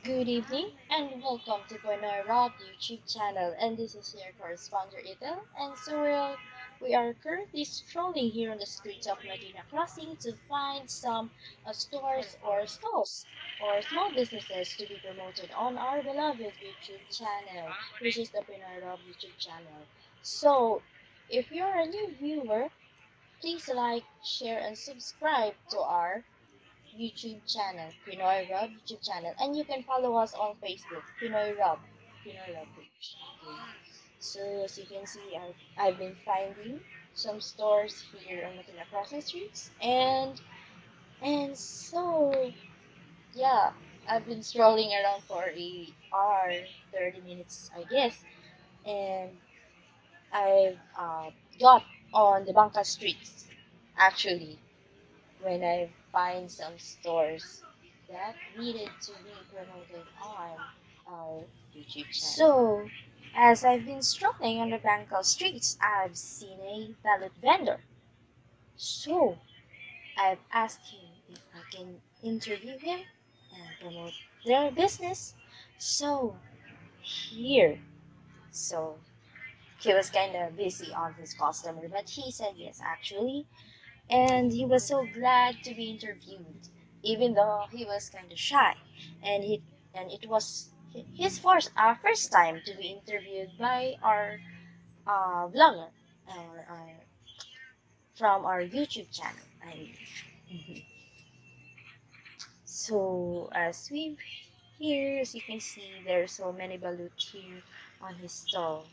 Good evening and welcome to Pinoy Rob YouTube channel, and this is your correspondent Ethel. And so we are currently strolling here on the streets of Medina Crossing to find some stores or stalls or small businesses to be promoted on our beloved YouTube channel, which is the Pinoy Rob YouTube channel. So if you're a new viewer, please like, share, and subscribe to our YouTube channel, Pinoy Rob YouTube channel. And you can follow us on Facebook, Pinoy Rob, Pinoy Rob page. Okay. So as you can see, I've been finding some stores here on Matina Crossing Streets. And so, yeah, I've been strolling around for a hour, 30 minutes, I guess. And I've got on the Bangka streets, actually, when I find some stores that needed to be promoted on our YouTube channel. So, as I've been strolling on the Bangkal streets, I've seen a balut vendor. So, I've asked him if I can interview him and promote their business. So, here. So, he was kind of busy on his customer, but he said yes, actually. And he was so glad to be interviewed, even though he was kind of shy. And it was his first time to be interviewed by our vlogger or from our YouTube channel, I mean. So as we here, as you can see, there's so many balut here on his stall,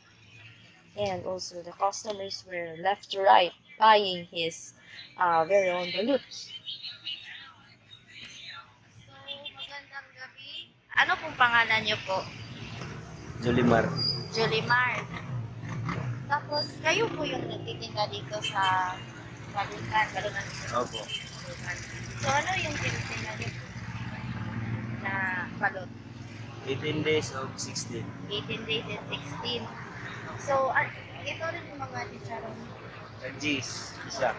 and also the customers were left to right buying his very own balut. So, magandang gabi. Ano pong pangalan niyo po? Julimar. Julimar. Tapos, kayo po yung nagtitinda dito sa balutan. Balutan. Opo. Balutan. So, ano yung tinitinda niyo po na balot? 18 days of 16. 18 days and 16. So, ito rin yung mga chicharon. G's, isa.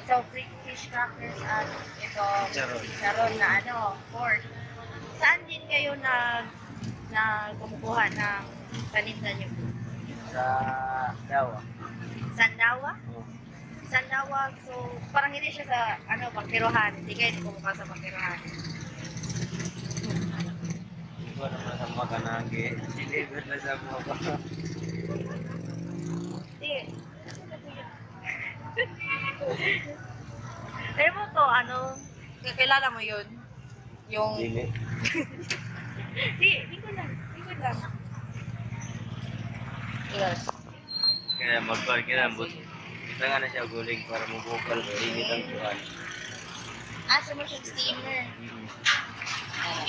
So, free fish crackers at ito, Chicharon. Chicharon na ano, pork. Saan din kayo na kumukuha ng paninda niyo po? Sa Dawa. Sandawa? Oh. Sandawa, so parang hindi siya sa ano, bangkerohan. Hindi kayo kumukuha sa bangkerohan. Hindi ko naman sa mga kanagi. Deliver na sa mga pa. Hindi. Alam mo to, ano, kakilala mo yun? Yung Dili. Di, di ko lang. Di ko lang. Yes. Kaya magkuhan ka na. Kita nga na siya guling para mabukal. Init ang kuhan. Ah, so mo siyang steamer. Ah.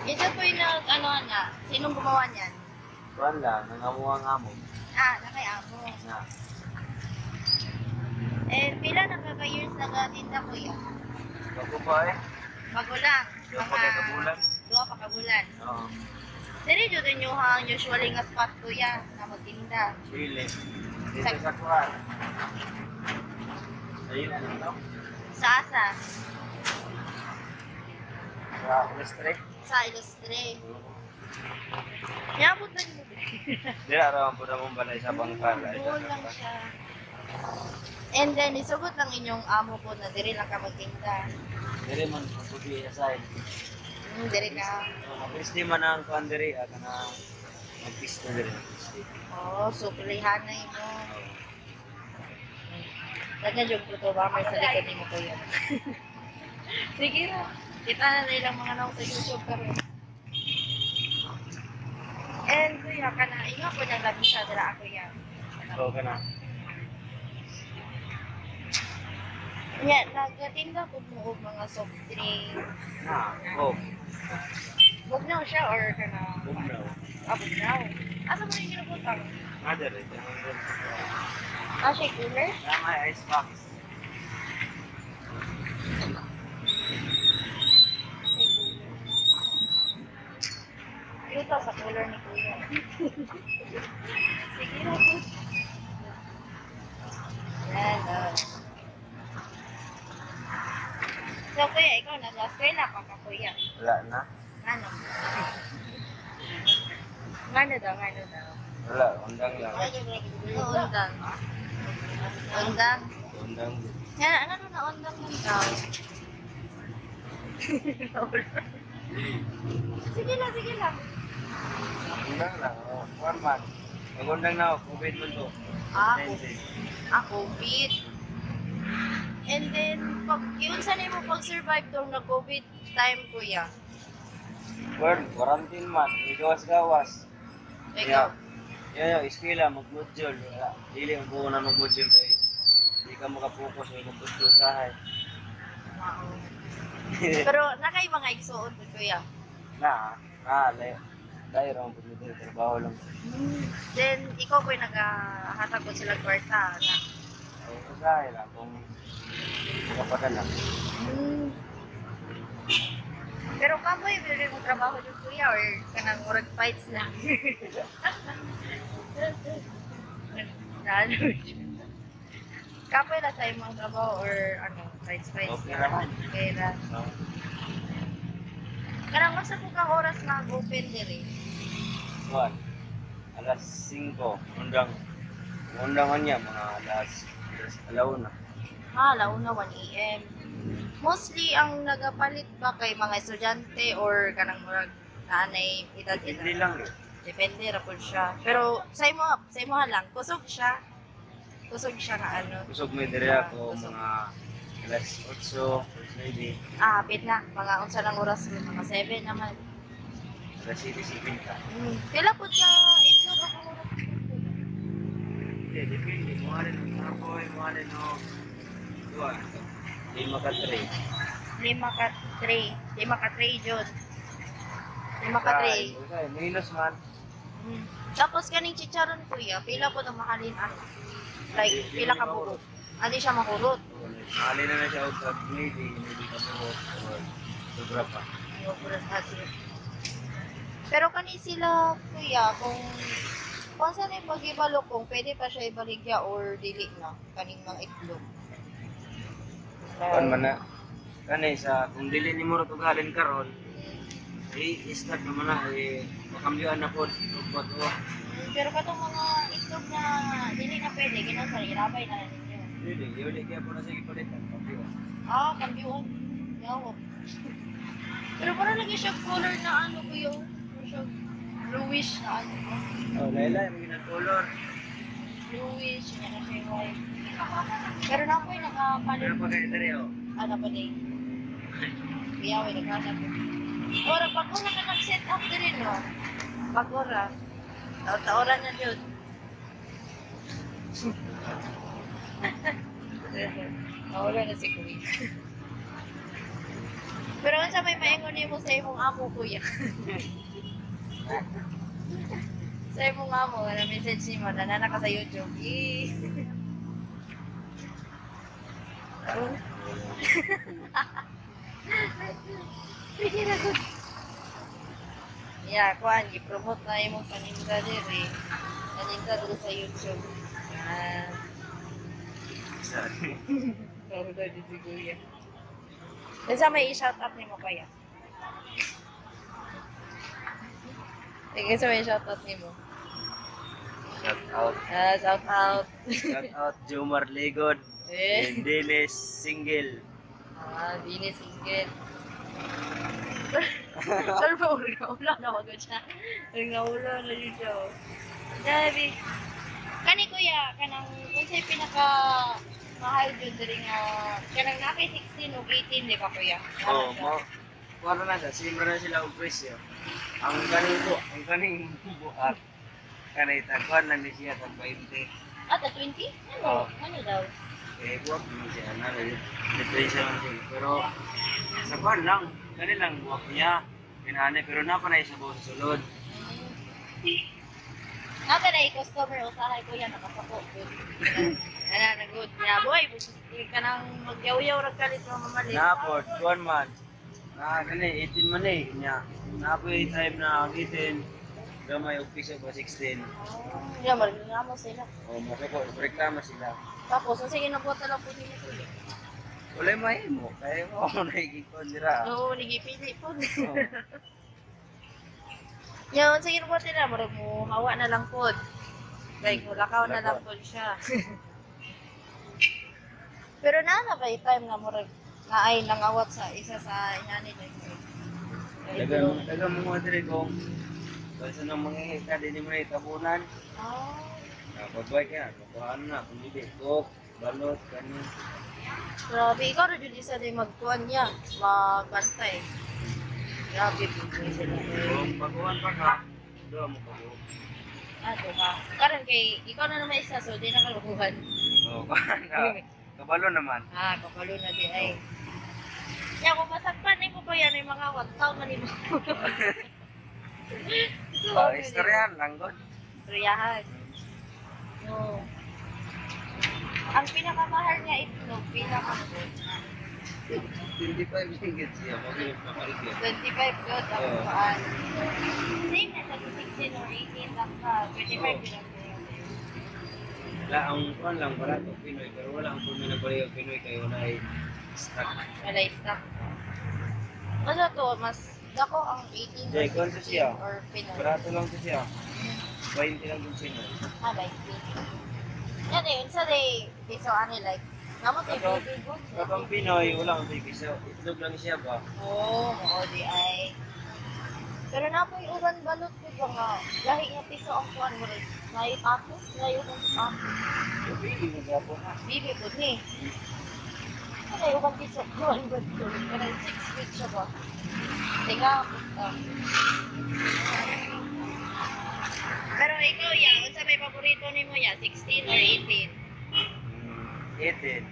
Isa po yung nag, ano na, sinong gumawa niyan? Kuhan lang. Nangamuha nga mo. Ah, nakay amo. Na. Eh, pila na ka years nagatinda, kuya? Bago pa eh. Bago lang. Duha pa ka bulan. Duha pa ka bulan. Oo. Dili jud inyo ang usually nga spot, kuya, na magtinda? Dili. Dito sa kuhan. Ayun ito. Sa asa? Sa Mestre. Sa Ilustre. Niabot na niyo. Dili araw ang puna mong balay sa bangkal. Ay, Doon lang siya. And then, isugot lang inyong amo po na diri lang ka magtinda. Dili man pagpubi sa side. Diri ka. Magpisti man ang kuan diri ah, kana magpisto diri, magpisti. Oh, so pulihan na imo. Dagan yung puto ba may sa likod nimo, kuya. Sige ra. Kita na ilang mga naong sa YouTube karon. And kuya, kana inyo ko nang labi sa dira, kuya. So kana. Nya, nagatinda ko mo og mga soft drinks? Na, oh, Bugnaw siya or kana? Bugnaw. Ah, bugnaw. Asa mo rin ginabutang? Nga diri. Ah, siya cooler? Na may ice box. May cooler. Ito sa cooler ni kuya. Sige na po. Yan, oh. So kuya, ikaw nag-eskwela pa ka, kuya? Wala na. Ano? Ngano daw, ngano daw? Wala, undang lang. Undang. Undang. Undang. Nga, ano na undang man daw? Sige lang, sige lang. Undang lang. Oh, 1 month. Mag-undang na ako. COVID man to. Ah, 19. ah, COVID. And then, pag, yun sa mo pag-survive tong na COVID time, kuya? Well, quarantine man. Igawas-gawas. Ikaw. Yeah, eskwela, mag-module. Wala. Dili ang buo na mag-module kay di ka makapokus o mag-module sa. Mao. Pero nakay mga igsuon po, kuya? Na, na, layo. Layo ra ang pag trabaho lang. Then, ikaw ko'y naghahatag ko sila kwarta. Na. Ay, usahay lang kung makapadala. Pero kamoy, bili mo trabaho yung kuya or kanang murag fights lang? Lalo siya. Kapoy lang sa imong trabaho or ano, fights fights Okay lang? raman. Okay ra. So, Kanang unsa po kang oras mag-open diri? one, alas 5, undang, undang niya, mga alas 1:00. Ah, launa, 1 a.m. Mostly, ang nagapalit ba kay mga estudyante or kanang murag naanay edad Hindi edad? lang eh. Depende ra pud siya. Pero sa imo lang, kusog siya. Kusog siya nga ano. Kusog may dire ako Kusog. mga alas 8, alas 9, Ah, hapit na. Mga unsa lang oras, mga 7 naman. Alas 7:50. Pila pud ka itlog ang oras? Hindi, depende. Mukha rin ang kapoy, mukha rin o duha. 5 ka tray. 5 ka tray. 5 ka tray jud. 5 ka tray. Usay, minus man. Tapos kaning chicharon, kuya, pila po ang mahalin ano? Like pila ka buo? Adi siya makurot. Mahalin na na siya og tag maybe ka buhok or sobra pa. Pero kani sila, kuya, kung saan yung pag-ibalo, kung pwede pa siya ibaligya or dili na kaning mga itlog? Kuan man na. Kani sa kung dili nimo ra tugalin karon, i-start naman na eh makambyuan na pod og bato. Pero katong mga itlog na dili na pwede, ginasa irabay na ninyo? Dili, yuli kaya po na sige palitan kambyuan. Ah, kambyuan. Yawa. Pero parang lagi siya color na ano kuya, oh. Parang siya bluish na ano. Oh, laila yung ginatulor. Bluish, yun na siya yung white. Pero na po yung nakapalit. Pero pa kay dere oh. Ano pa din? Kuya, may naghanap. Ora, pag una ka nag-set up din, no? Pag ora. Taon-taoran na yun. Nawala na si kuya. Pero unsa may maingon nimo sa imong amo, kuya? Sa imong amo, na message nimo, nanana ka sa YouTube. Eh. Oh. Sige na gud. Yeah, kuan, gi-promote na imong paninda diri. Paninda diri sa YouTube. Yan. Sorry. Nawala din si kuya. Unsa may i-shout out nimo, kuya? Sige, sa may shout out nimo? Shout out. Ah, shout out. Shout out Jomar Ligod. Eh. And Dennis Single. Ah, Dini single. Sir, pa wala na wag siya. Nawala na yun siya. Oh. Grabe. Kani kuya, kanang unsay pinaka mahal jud diri nga kanang naa kay 16 ug 18, di ba, kuya? Oh, mo kuha na siya, same na sila og presyo. Ang kaning ko, ang kaning buhat kanay tagkuan lang ni siya tag 20. Ah, ta 20? Ano? Oo. Ano daw? Eh buwak naman siya na, diferensya lang siya. Pero sa kuan lang, kani lang buwak niya. Kinani pero na pa na isa sa sulod. Naa pa na customer usahay, kuya, nakasako good. Ana na good. Ya boy, kanang magyaw-yaw ra kalit mo mamalit. Na po, kuan man. Na kani 18 man eh nya. Na po yung time na ang 18 gamay og piso pa 16. Yeah, marami mo sila. Oh, masako, reklamo sila. Tapos, ang sige, nabuhat na lang po nila, kuya. Walay mahimo kay mo nagigikon dira. Oo, nagipili po. Oh. Yan, sige po sila, murag mo, hawa na lang po. Like, mulakaw na lang po siya. Pero na na ba yung time na murag na ay nangawat sa isa sa inani na yun? Dagang dagang mo diri kung basta nang mangihita dili mo na itabunan. Ah, Pabay ka, kuhaan na, kung hindi, coke, balot, kani. grabe, ikaw na dyan isa din magkuhan niya, magbantay. Grabe po po sila. Kung baguhan pa ka, doon mo bago. Ah, diba? Karon kay, ikaw na naman isa, so di na kalukuhan. Oo, na. Kabalo naman. Ah, kapalo na di ay. Ya, kung masakpan ni ko pa yan ay mga watsaw man ni mo. So, Oh, istoryahan lang, god. Istoryahan. No. Ang pinakamahal niya itlog, pinakamahal. 25 ringgit siya, mag-iip na maligid. 25 good ang Oo. kuan. Same na sa 16 or 18 lang ka. 25 Oo. din ang kuan. Wala, ang kuan lang, barato Pinoy, pero wala ang pumina na baliw Pinoy kayo na ay stock. Wala stock. Ano to, mas dako ang 18 or Jay, kuan to 16 siya. or Pinoy. Barato lang to siya. 20 lang yung Pinoy. Ah, 20. Yan eh, unsa day, piso ani like, namo tay Katong- baby good. Katong Pinoy, wala ang baby. So, itlog lang siya ba? Oo, oh, di ay. Pero na po'y uban balot ko ba nga, lahi nga piso ang kuan mo rin. Naipako, naay uban pa. Pili mo siya po na. Bibi po ni. Ano yung uban piso kuan ba ito? Kanang 6 feet siya ba? Tinga, puta. Pero ikaw ya, unsa may paborito nimo ya, 16 or 18? 18.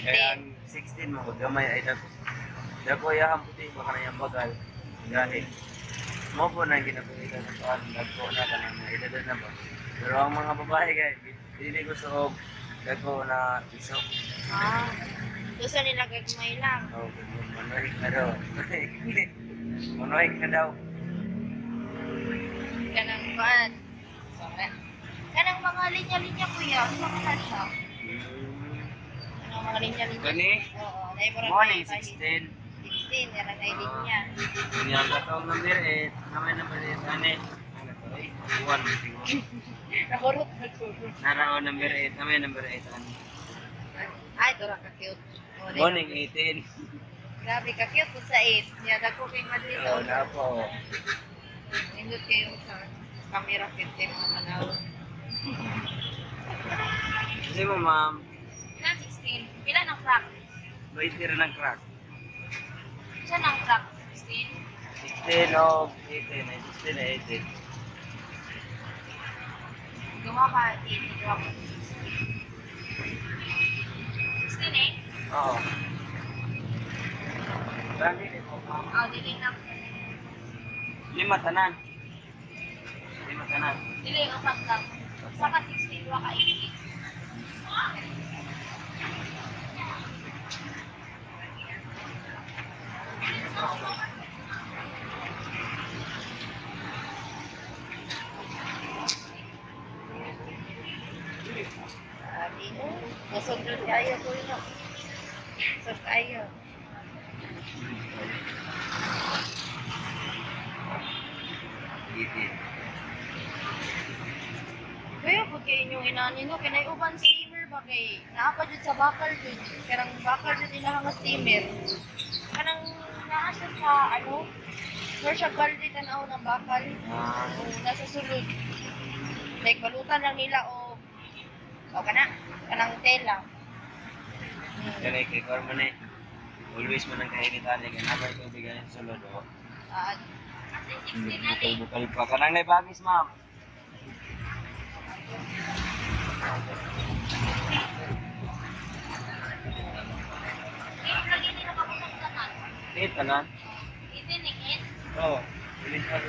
Kaya 18. ang 16 mo, gamay ay dako. Dako yahang puti, baka na yung bagal. Dahil, mo po na ginapilitan sa paan, dako na ka na, edad na ba? Pero ang mga babae kay, hindi gusto og dako na iso. Ah. Gusto nila gagmay lang. Oh, manohik na daw. Manohik na daw. Kanang kuan. Sorry. Kanang mga linya-linya kuya, ano ka na siya? Kanang mga linya-linya. Kani? Oo, naay murag Morning, may- 16. 16, yan ang linya. Kani ang katong number 8, naman number 8, ani. Ano to eh? 1 siguro. Nakurot na kurot. Narao number 8, naman number 8, ani. Ay, ito ra ka cute. Oh, dai. Morning, 18. Grabe ka cute po sa 8. Niya dako kay Madrid. Oo, na po. Nindot kayo sa camera cute kay mga tanaw. Kasi mo, ma'am, Pila 16? Pila ng crack? 20 rin ang crack. Siya ng crack 16. 16 o 18, ay 16 na 18. Duha ka 18, duha ka 16. 16 eh? Oo. Marami rin po, ma'am. Oh, dili na. Lima tanan. Lima tanan. Dili ang upat lang. Saka 16, duha ka 18. Sabi, oh, nasundot kayo ko yun. Nasundot kayo. 18. Kaya pag kayo inyong inani no, kinay uban steamer ba kay naa pa jud sa bakal jud. Kanang bakal jud nila nga steamer. Kanang naa siya sa ano, Pero siya balde tanaw ng bakal. Ah, O nasa sulod. Like balutan lang nila o o kana kanang tela. Kani kay Carmen eh. Always man ang kainitan eh. Kaya naman kaibigan sa sulod oh. Ah, Bukal-bukal pa. Kanang naibagis, ma'am. lagi nila kaputang tanan. Eh, tanan. Itiningin. Oo. Bilis ako.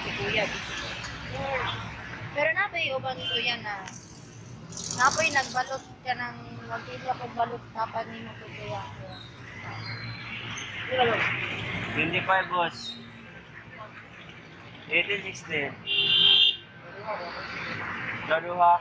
Si Kuya. Pero napay uban kuya na napoy nagbalot ka ng magpila kong balot dapat nimo ko kuya. Wala. 25 boss. 18, 16. Daduha.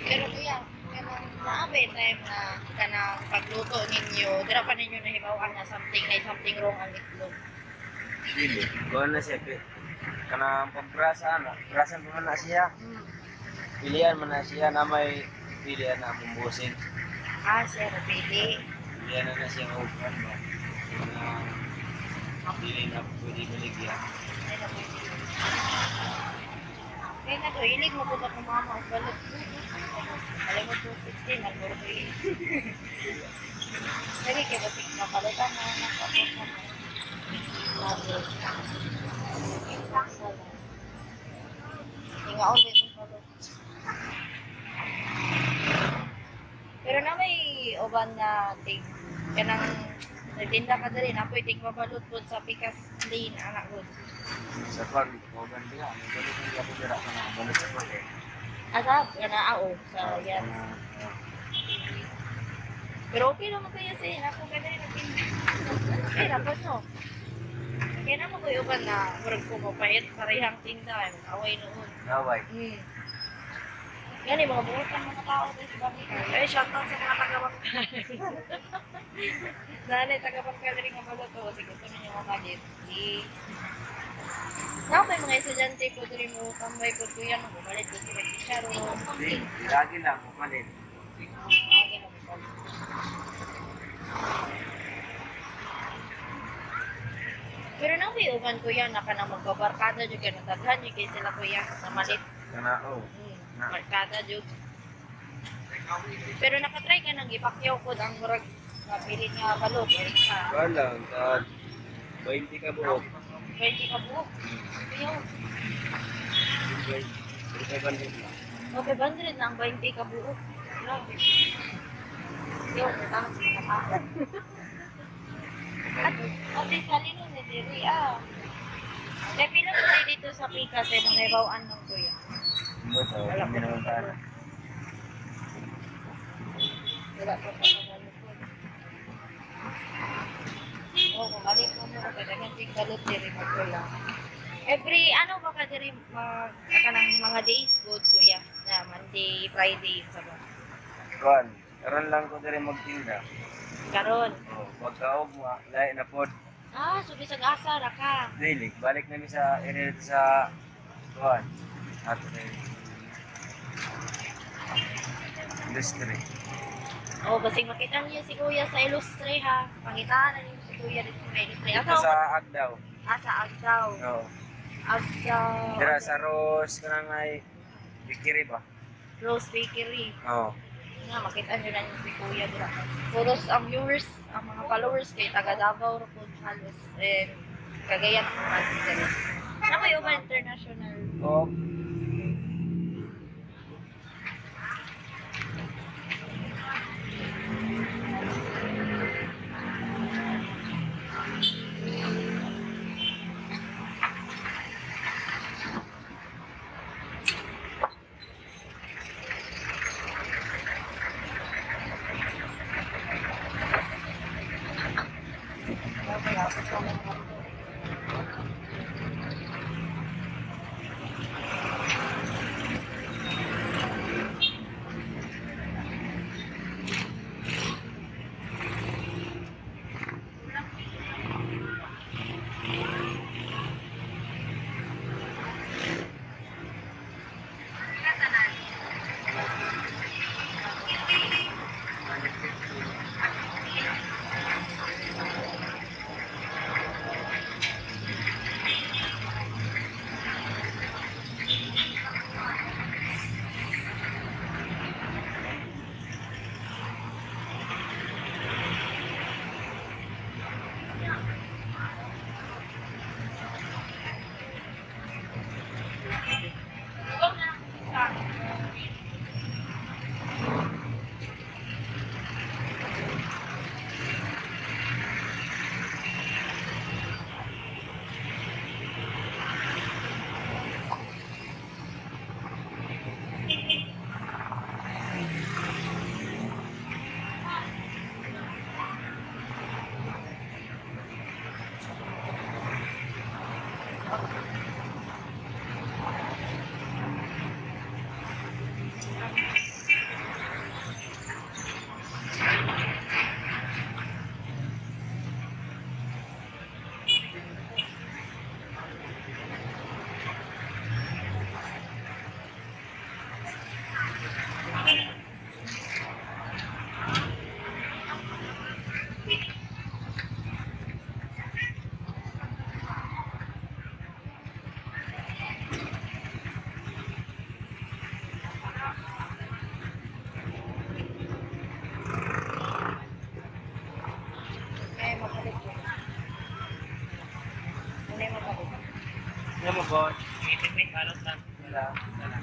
Pero kuya, kanang naa ba time na kanang pagluto ninyo, dira pa ninyo nahibaw-an na something na something wrong ang itlog. Dili. Kuha na siya. Kanang pagbrasa na. Brasan pa man na siya. Pilihan man na siya na may pilihan na among busing. Ah, siya pili. Pilihan na na siya nga upuan ba. Na dili na pwede baligya. Ay, na pwede. Kaya na to, ilig mo po ba kung mama ang balot? Alam mo, 216, nagmuro ko yun. Dali, kaya basig mapalitan na nakapos na. Tapos, Ingaon din itong balot. Pero na may uban na tig kanang nagtinda ka dali na pwede mabalot po sa Pikas Lane anak ko. Sa pag uban diha, may balot ang ako dira kanang balot sa pag. Asa kana ao sa yan. Pero okay naman kayo sa ako kay dali nagtinda. Okay ra po no. Kaya naman ko uban na murag ko mapait parehang tinda ay away noon. Naway. Yan eh, mga buot ang mga tao dito sa Bangkay. Ay, shoutout sa mga taga-Bangkay. Nanay, taga-Bangkay rin nga balot. O, sige, gusto ninyo mamalit. Di. Na, may mga estudyante ko diri mo tambay ko kuya nung bumalik ko sila si. Di, lagi lang kumalit. Lagi na bumalik. Pero na may uban kuya na kanang magbabarkada jud kay natadhan jud kay sila kuya na malit. Kana oh. Barkada jud. Pero nakatry ka nang ipakyaw ko ang murag mapili nga balot or sa Kuan lang tag 20 ka buok. 20 ka buok. Kuya, 500 lang. okay, 500 na ang 20 ka buok. Grabe. Yo, natawag sa mga tao. At ate salino ni diri ah. Kaya pila ko tayo dito sa Pikas ay mga ibawaan ng kuya. Mo to, hindi naman para. Wala pa sa kabalot ko. Oo, bumalik mo mo kay daghan jud balot diri mo kuya. Every ano ba ka diri mag kanang mga days good kuya na Monday, Friday sa ba. Kuan, karon lang ko diri magtinda. Karon. Oh, pagkaog mo, lahi na pod. Ah, so bisag asa ra ka. Dili, balik na mi sa area dito sa kuan. Ato kay industry. Oh, basig makita niyo si kuya sa Ilustre ha. Pangitaan na niyo si kuya dito sa Ilustre. Dito Asa sa Agdao. Asa Agdao. Oo. Agdao. Dira sa Rose kanang ay Bakery ba? Rose Bakery. Oo. Nga makita niyo na niyo si kuya dira. Puros ang viewers, ang mga followers kay taga Davao ra pud halos and Cagayan ang mga dito. Na kayo ba international? Oo. Wala pa sa mga May mapalit ko. May mapalit. Ano mo boss? Balot lang. Wala. Wala.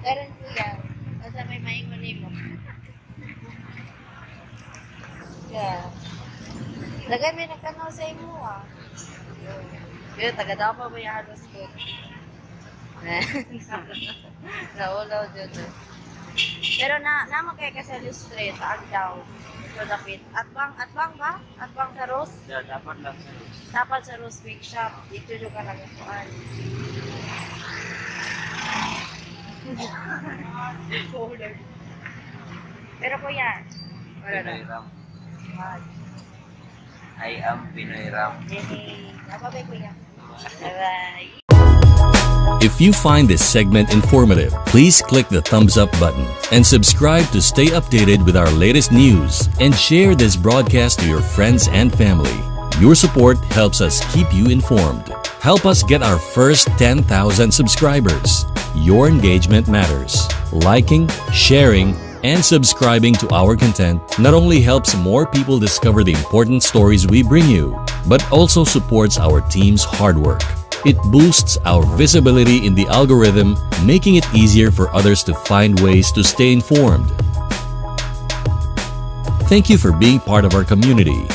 Meron, kuya. Basta may maingon mo. Yeah. Lagay may nagtanaw sa imo ah. Pero taga daw pa may halos ko. Naulaw dyan eh. Pero na namo kay kasi lustre sa Agdao. Ito dapit. Atbang ba? Atbang sa Rose? Yeah, dapat lang sa Rose. Dapat sa Rose Bake Shop. Dito yung ka nagkuhan. Pero kuya, wala na. Pinoy Ram. Wag. I am Pinoy Ram. Yay. Bye-bye, kuya. Bye-bye. If you find this segment informative, please click the thumbs up button and subscribe to stay updated with our latest news and share this broadcast to your friends and family. Your support helps us keep you informed. Help us get our first 10,000 subscribers. Your engagement matters. Liking, sharing, and subscribing to our content not only helps more people discover the important stories we bring you, but also supports our team's hard work. It boosts our visibility in the algorithm, making it easier for others to find ways to stay informed. Thank you for being part of our community.